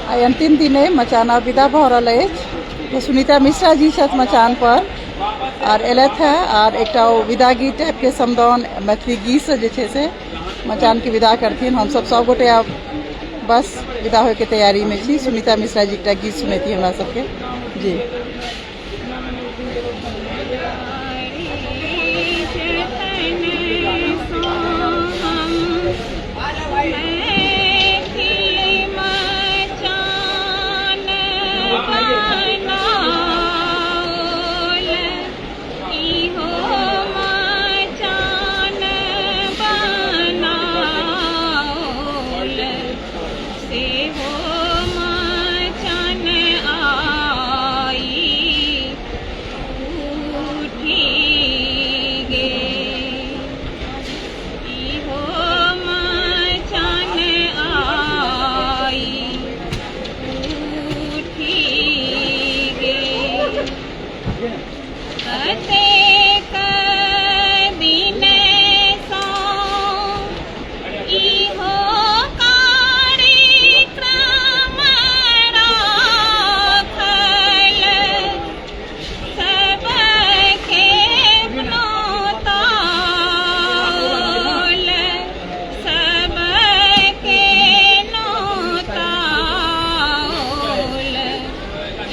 आइ अन्तिम दिन अइ, मचान आब विदा भऽ रहल अछि। तऽ सुनीता मिश्रा जी छथि मचान पर आर एलथि हेँ आर एकटा ओ विदा गीत टाइपके समदाउन मैथिली गीतसँ जे छै से मचानके विदा करथिन। हमसभ सभगोटे आब बस विदा होइके तैयारीमे छी। सुनीता मिश्रा जी एकटा गीत सुनेती हमरा सबके जी। सेहो मचान आई उठि गेल। इहो मचान आई उठि गेल। कतेक दिन सँ इहो कार्यक्रम राखल, सबके नोताल, सबके नोताल।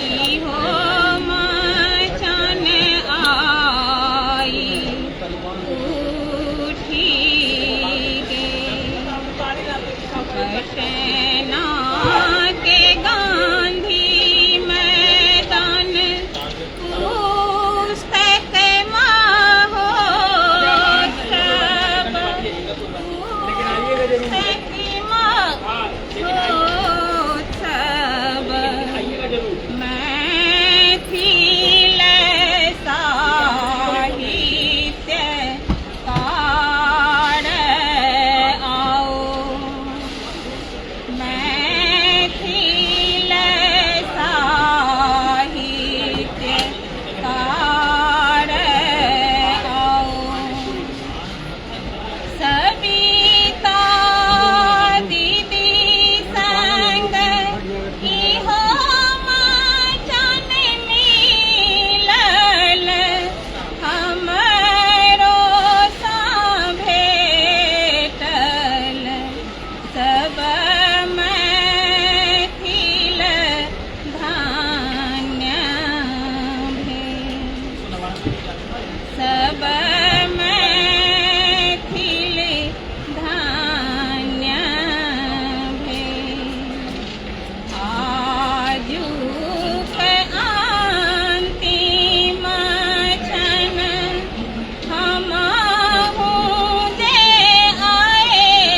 इहो मचान आई उठि गेल। पटना के गांधी मैदान पुस्तक महोत्सव, पुस्तक महोत्सव, मैथिल साहित्य कार आओ, मैथिल साहित्य कार आओ। सविता दीदी संग इहो मचान मिलल, हमरो सँ भेटल, सब मैथिल धन्य भेल, सब मैथिल धन्य भेल। आजुक अन्तिम क्षण हमहूँ जे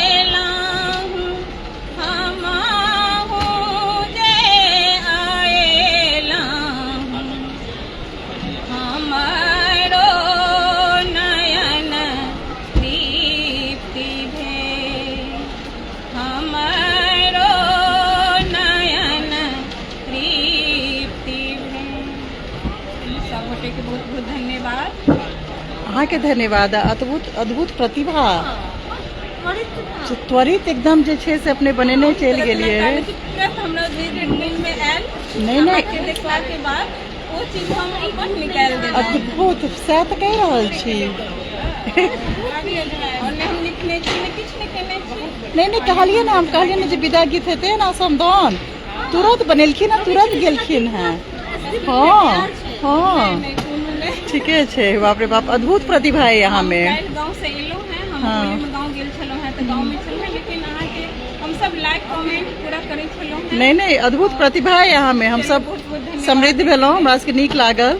अयलहुँ, हमहूँ जे अयलहुँ, हमरो नयन तृप्ति भेल, हमरो नयन तृप्ति भेल। सब गोटे के बहुत बहुत धन्यवाद। अहाँके धन्यवाद। अद्भुत अद्भुत प्रतिभा, त्वरित एकदम जे छै से अपने बनेने चलि गेलियै। तुरंत हमरा जे मन में आयल नहि नहि अहाँके देखला के बाद ओ चीज हम अपन निकालि देलहुँ। अद्भुत, सएह तऽ कहि रहल छी। और नहि हम लिखने छी, नहि किछु नहि केने छी। नहि नहि, कहलियै ने, हम कहलियै ने जे विदा गीत हेतै ने समदाउन, तुरंत बनेलखिन आ तुरंत गेलखिन हेँ। हँ हँ, नहि, कोनो नहि। ठीके छै। बाप रे बाप, अद्भुत प्रतिभा है यहाँ में। काल्हि गाँव से एलहुँ हेँ हम। होलीमे गाँव गेल छलहुँ हेँ तऽ गाँवमे छलहुँ हेँ, लेकिन अहाँके हम सब लाइक कमेंट पूरा करै छलहुँ हेँ। नहि नहि, अद्भुत प्रतिभा है यहाँ में। हम सब बहुत बहुत धन्यवाद। समृद्ध भेलहुँ, हमरा सबके नीक लागल।